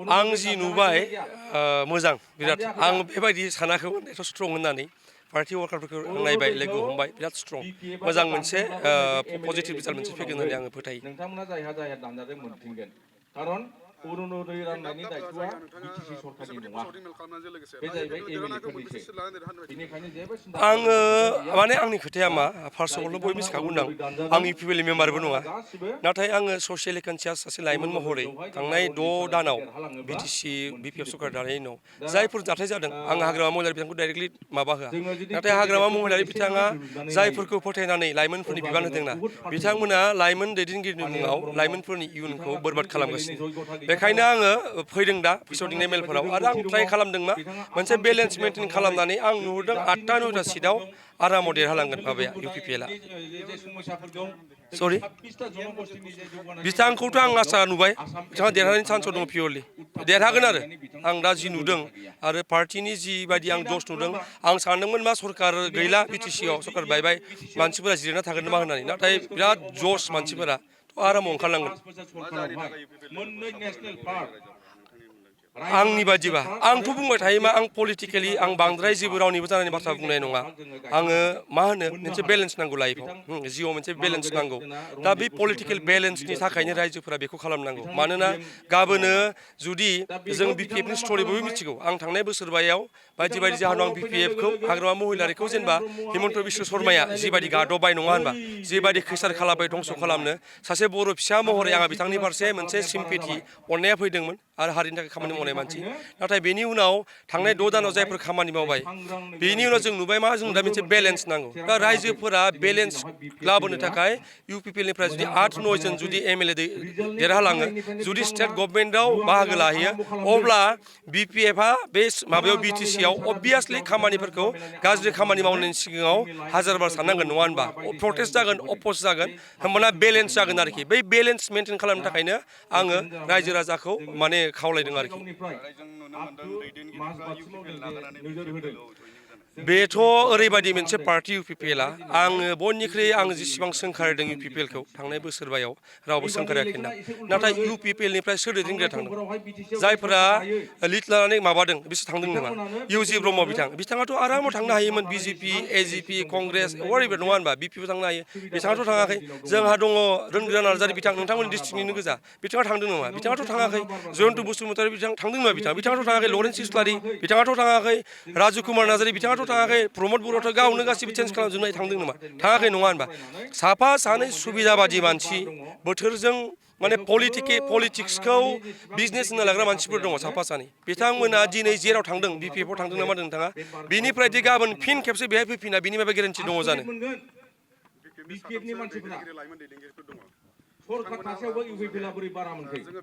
आं जि नुबाय मोजां बिराद आं बेबायदि सानाखैमोन एथ' स्ट्रं होननानै पार्टी वार्कारफोरखौ आं नायबाय लोगो हमबाय बिराद स्ट्रं मोजां मोनसे पजिटिभ रिजाल्ट मोनसे फैगोन होननानै आङो फोथायो नोंथांमोना जायहा दानजादों मोनफिनगोन खारन अरुणोदय राननायनि दायथ'आ बिटिसि सरकारनि नङा बे जाहैबाय एमएलएफोरनिसो बेनिखायनो जेबो सिन्था आङो माने आंनि खोथाया मा फार्स्ट अफ अल बयबो मिथिखागौ होनदां आं इउपिपिएलनि मेम्बारबो नङा नाथाय आङो ससियेलि कनसियास सासे लाइमोन महरै थांनाय 6 दानाव बिटिसि बिपिएफ सरकार दानायनि उनाव जायफोर जाथाय जादों आं हाग्रामा महिलारि बिथांखौ डाइरेक्टलि माबा होआ नाथाय हाग्रामा महिलारि बिथाङा जायफोरखौ फोथायनानै लाइमोनफोरनि बिबान होदोंना बिथांमोना लाइमोन दैदेनगिरिनि मुङाव लाइमोनफोरनि इयुनखौ बरबाद खालामगासिनो बेखायनो आङो फैदों दा फोसावदिंनाय मेलफोराव आरो आं ट्राइ खालामदों मा मोनसे बेलेन्स मेइनटेन खालामनानै आं नुहुरदों 8टा 9टा सिटआव आरामाव देरहालांगोन माबाया इउपिपिएलआ सरि बिथांखौथ' आं आसा नुबाय बिथाङा देरहानायनि चान्सआव दङ पियरलि देरहागोन आरो आं दा जि नुदों आरो पार्टिनि जिबायदि आं जस नुदों आं सानदोंमोन मा सरकार गैला बिटिसिआव सरकार बायबाय मानसिफोरा जिरायना थागोन नामा होननानै नाथाय बिराद जस मानसिफोरा आरामाव ओंखारलांगोन आंनि बादिबा आंथ' बुंबाय थायो मा आं पलिटिकेलि आं बांद्राय जेबो रावनिबो जानायनि बाथ्रा बुंनाय नङा आङो मा होनो मोनसे बेलेन्स नांगौ लाइफआव जिउआव मोनसे बेलेन्स नांगौ दा बे पलिटिकेल बेलेन्सनि थाखायनो रायजोफोरा बेखौ खालामनांगौ मानोना गाबोनो जुदि जों बिपिएफनि स्ट'रि बयबो मिथिगौ आं थांनाय बोसोरबायाव बायदि बायदि जाहोनाव आं बिपिएफखौ हाग्रामा महिलारिखौ जेनेबा हिमन्त बिश्व शर्माया जिबायदि गादबबाय नङा होनबा जिबायदि खैसार खालामबाय धंस' खालामनो सासे बर' फिसा महरै आंहा बिथांनि फारसे मोनसे सिम्पेथि अननाया फैदोंमोन आरो हारिनि थाखाय खामानि मावनाय मानसि नाथाय बेनि उनाव थांनाय 6 दानाव जायफोर खामानि मावबाय बेनि उनाव जों नुबाय मा जों दा मोनसे बेलेन्स नांगौ दा रायजोफोरा बेलेन्स लाबोनो थाखाय इउपिपिएलनिफ्राय जुदि 8-9 जन जुदि एमएलए देरहालाङो जुदि स्टेट गभर्नमेन्टआव बाहागो लाहैयो अब्ला बिपिएफआ बे माबायाव बिटिसिआव अबभियासलि खामानिफोरखौ गाज्रि खामानि मावनायनि सिगाङाव हाजारबार साननांगोन नङा होनबा प्रटेस्ट जागोन अपोज जागोन होमबाना बेलेन्स जागोन आरोखि बै बेलेन्स मेइनटेन खालामनो थाखायनो आङो रायजो राजाखौ माने खावलायदों आरोखि बेथ' ओरैबायदि मोनसे पार्टी इउपिपिएलआ आङो बयनिख्रुइ आं जेसेबां सोंखारिदों इउपिपिएलखौ थांनाय बोसोरबायाव रावबो सोंखाराखै ना नाथाय इउपिपिएलनिफ्राय सोर दैदेनगिरिया थांदों जायफोरा लिड लानानै माबादों बिसोर थांदों नामा इउजि ब्रह्म बिथाङाथ' आरामाव थांनो हायोमोन बिजेपि एजिपि कंग्रेस अरायबो नङा होनबा बिपिबो थांनो हायो बिथाङाथ' थाङाखै जोंहा दङ रोनगोरा नार्जारि बिथां नोंथांमोननि डिस्ट्रिक्टनिनो गोजा बिथाङा थांदों नामा बिथाङाथ' थाङाखै जयन्त बसुमतारी बिथां थांदों नामा बिथाङाथ' थाङाखै लरेन्स इस्लारि बिथाङाथ' थाङाखै राजु कुमार नार्जारि बिथाङाथ' थाङाखै प्रमद बर'थ' गावनो गासिबो चेन्ज खालामजोबनाय थांदों नामा थाङाखै नङा होनबा साफा सानै सुबिदाबादि मानसि बोथोरजों माने पलिटिक्सखौ बिजनेस होनना लाग्रा मानसिफोर दङ साफा सानै बिथांमोना दिनै जेराव थांदों बिपिएफआव थांदों नामा नोंथाङा बिनिफ्राय दि गाबोन फिन खेबसे बेहाय फैफिना बिनि माबा गेरेन्टि दङ जानो बिपिएफनि मानसिफोरा सरकार थासेयावबो इउपिपिएलआ बोरै बारा मोनखै जोङो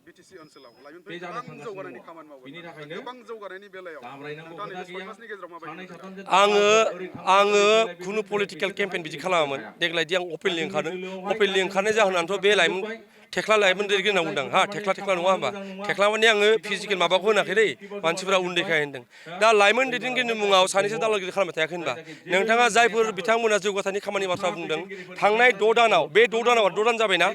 बिटिसि ओनसोलाव लाइमोनफोरा गोबां जौगानायनि खामानि मावबाय गोबां जौगानायनि बेलायाव नोंथांनि बे 6 मासनि गेजेराव माबायदि आङो खुनु पलिटिकेल केम्पेइन बिदि खालामामोन देग्लायदि आं अपेनलि ओंखारनाय जाहोनाथ' बे लाइमोन थेख्ला लाइमोन दैदेनगिरि होनना बुंदों हा थेख्ला नङा होनबा थेख्ला माने आङो फिजिकेल माबाखौ होनाखै दै मानसिफोरा उन्दैखाय होनदों दा लाइमोन दैदेनगिरिनि मुङाव सानैसो दालागिरि खालामबाय थायाखै होनबा नोंथाङा जायफोर बिथांमोना जौगाथायनि खामानि बाथ्रा बुंदों थांनाय 6 दानाव बे 6 दानाव 6 दान जाबायना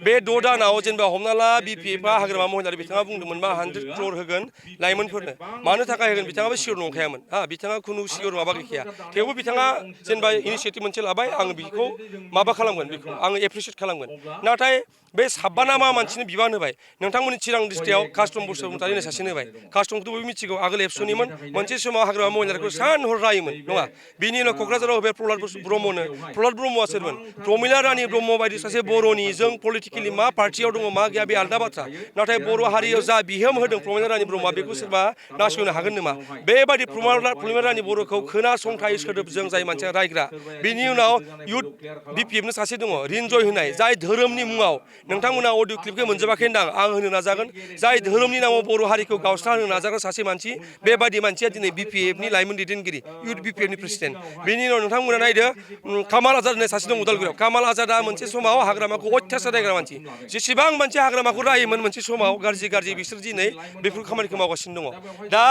बे 6 दानाव जेनेबा हमना ला बिपिएफआ हाग्रामा महिलारि बिथाङा बुंदोंमोन मा 100 क्रर होगोन लाइमोनफोरनो मानो थाखाय होगोन बिथाङाबो सियर नंखायामोन हा बिथाङा खुनु सियर माबा गैखाया थेवबो बिथाङा जेनेबा इनिसियेटिभ मोनसे लाबाय आं बेखौ माबा खालामगोन बेखौ आङो एप्रिसियेट खालामगोन नाथाय बे साबाना मा मानसिनो बिबान होबाय नोंथांमोननि चिरां डिस्ट्रिक्टआव कास्टम बसुमतारी होननाय सासेनो होबाय कास्टमखौथ' बयबो मिथिगौ आगोल एबसुनिमोन मोनसे समाव हाग्रामा महिलारिखौ सान हर रायोमोन नङा बिनि उनाव क'क्राझाराव होबाय प्रहलाद ब्रह्मआ सोरमोन प्रमिला रानी ब्रह्म बायदि सासे बर'नि जों पलिटिकेलि मा पार्टियाव दङ मा गैया बे आलादा बाथ्रा नाथाय बर' हारियाव जा बिहोम होदों प्रमिला रानी ब्रह्मआ बेखौ सोरबा नासयनो हागोन नामा बेबायदि प्रमिला रानी बर'खौ खोनासंथाय सोदोबजों जाय मानसिया रायग्रा बिनि उनाव इउथ बिपिएफनो सासे दङ रिन्जय होनाय जाय धोरोमनि मुङाव नोंथांमोना अडिअ क्लिपखौ मोनजोबाखै होनदां आं होनो नाजागोन जाय धोरोमनि नामाव बर' हारिखौ गावस्रा होनो नाजाग्रा सासे मानसि बेबायदि मानसिया दिनै बिपिएफनि लाइमोन दैदेनगिरि इउथ बिपिएफनि प्रेसिडेन्ट बेनि उनाव नोंथांमोना नायदो कामाल आजाद होननाय सासे दं उदालगुरियाव कामाल आजादा मोनसे समाव हाग्रामाखौ अयथासार रायग्रा मानसि जेसेबां मानसि हाग्रामाखौ रायोमोन मोनसे समाव गाज्रि बिसोर दिनै बेफोर खामानिखौ मावगासिनो दङ दा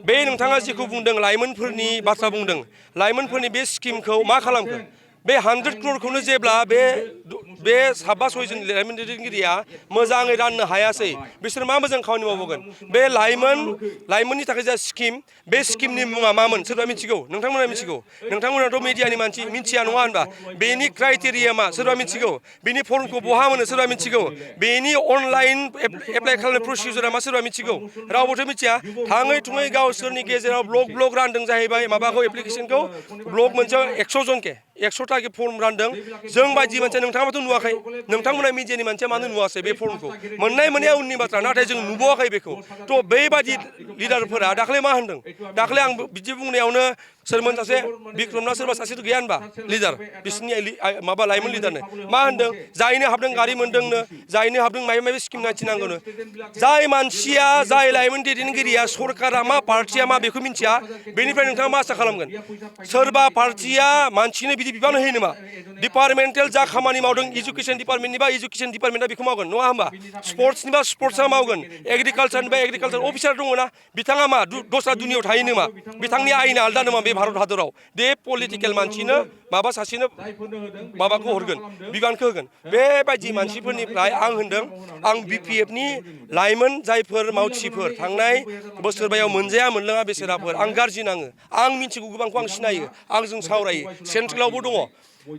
बे नोंथाङा जेखौ बुंदों लाइमोनफोरनि बाथ्रा बुंदों लाइमोनफोरनि बे स्किमखौ मा खालामखो बे 100 crore जेब्ला बे साबा सयजन लाइमोन दैदेनगिरिया मोजाङै राननो हायासै बिसोर मा मोजां खामानि मावबावगोन बे लाइमोननि थाखाय जा स्किम बे स्किमनि मुङा मामोन सोरबा मिथिगौ नोंथांमोना मिथिगौ नोंथांमोनाथ' मिडियानि मानसि मिथिया नङा होनबा बेनि क्राइटेरिया मा सोरबा मिथिगौ बेनि फर्मखौ बहा मोनो सोरबा मिथिगौ बेनि अनलाइन एप्लाइ खालामनाय प्रसिडिउरा मा सोरबा मिथिगौ रावबोथ' मिथिया थाङै थुङै गावसोरनि गेजेराव ब्लक रानदों जाहैबाय माबाखौ एप्लिकेशनखौ ब्लक मोनसेयाव 100 जनके 100टा फर्म रानदों जों बायदि मानसिया नोंथाङाबोथ' नुवाखै नोंथांमोना मिडियानि मानसिया मानो नुवासै बे फर्मखौ मोननाय मोननाया उननि बाथ्रा नाथाय जों नुबावाखै बेखौ थ' बेबायदि लिडारफोरा दाख्लै मा होनदों दाख्लै आं बिदि बुंनायावनो सोरमोन सासे बिक्रमना सोरबा सासेथ' गैया होनबा लिडार बिसोरनि माबा लाइमोन लिडारनो मा होनदों जायनो हाबदों गारि मोनदोंनो जायनो हाबदों माबा स्किम नायथिनांगौनो जाय मानसिया जाय लाइमोन दैदेनगिरिया सरकारा मा पार्टिया मा बेखौ मिथिया बेनिफ्राय नोंथाङा मा आसा खालामगोन सोरबा पार्टिया मानसिनो बिदि बिबान होयो नामा डिपार्टमेन्टेल जा खामानि मावदों इडुकेसन डिपार्टमेन्टनिबा इडुकेसन डिपार्टमेन्टआ बेखौ मावगोन नङा होमबा स्पर्ट्सनिबा स्पर्ट्सआ मावगोन एग्रिकालचारनिबा एग्रिकालचार अफिसार दङ ना बिथाङा मा दस्रा दुनियाव थायो नामा बिथांनि आयेना आलदा नामा बे भारत हादराव बे पलिटिकेल मानसिनो माबा सासेनो माबाखौ हरगोन बिबानखौ होगोन बेबायदि मानसिफोरनिफ्राय आं होनदों आं BPFनि लाइमोन जायफोर मावथिफोर थांनाय बोसोरबायाव मोनजाया मोनलोङा बेसेराफोर आं गाज्रि नाङो आं मिथिगौ गोबांखौ आं सिनायो आंजों सावरायो सेन्ट्रेलावबो दङ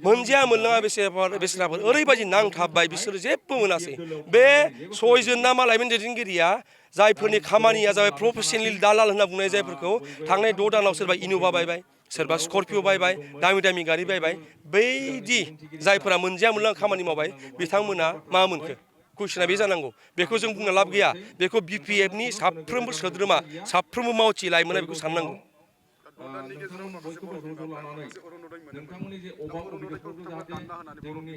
मोनजाया मोनलोङा बेसेराफोर ओरैबायदि नांथाबबाय बिसोरो जेबो मोनासै बे सयजन ना मा लाइमोन दैदेनगिरिया जायफोरनि खामानिया जाबाय प्रफेसनेल दालाल होनना बुंनाय जायफोरखौ थांनाय 6 दानाव सोरबा इन'भा बायबाय सोरबा स्कर्पिअ बायबाय दामि गारि बायबाय बैदि जायफोरा मोनजाया मोनलोङा खामानि मावबाय बिथांमोना मा मोनखो कुइसना बे जानांगौ बेखौ जों बुंनो लाब गैया बेखौ BPFनि साफ्रोमबो सोद्रोमा साफ्रोमबो मावथि लाइमोना बेखौ साननांगौ नोंथांमोननि जे अभाब अबिगफोरखौ जाहाथे जोंनि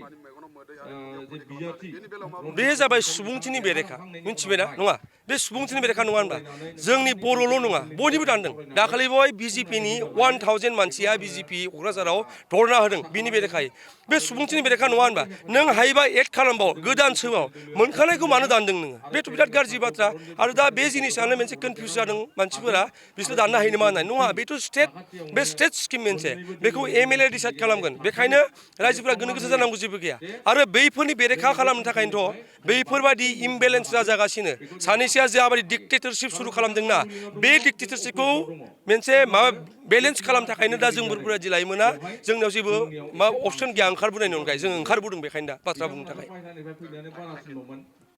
बे जाबाय सुबुंथिनि बेरेखा मिथिबायना नङा बे सुबुंथिनि बेरेखा नङा होनबा जोंनि बर'ल' नङा बयनिबो दानदों दाखालि बय BJPनि 1000 मानसिया BJP क'क्राझाराव धरना होदों बिनि बेरेखायै बे सुबुंथिनि बेरेखा नङा होनबा नों हायोबा एड खालामबाव गोदान सोबाव मोनखानायखौ मानो दानदों नोङो बेथ' बिराद गाज्रि बाथ्रा आरो दा बे जिनिसानो मोनसे कनफिउज जादों मानसिफोरा बिसोर दाननो हायो नामा होननाय नङा बेथ' स्टेट स्किम मोनसे बेखौ MLA डिसाइड खालामगोन बेखायनो रायजोफोरा गोनो गोथो जानांगौ जेबो गैया आरो बैफोरनि बेरेखा खालामनो थाखायनोथ' बैफोरबायदि इमबेलेन्स जागासिनो सानैसोआ जाबायदि डिक्टेटरशिप सुरु खालामदोंना बे डिक्टेटरशिपखौ मोनसे माबा बेलेन्स खालामनो थाखायनो दा जोंफोरबायदि लाइमोना जोंनाव जेबो मा अपसन गैया ओंखारबोनायनि अनगायै जों ओंखारबोदों बेखायनो दा बाथ्रा बुंनो थाखाय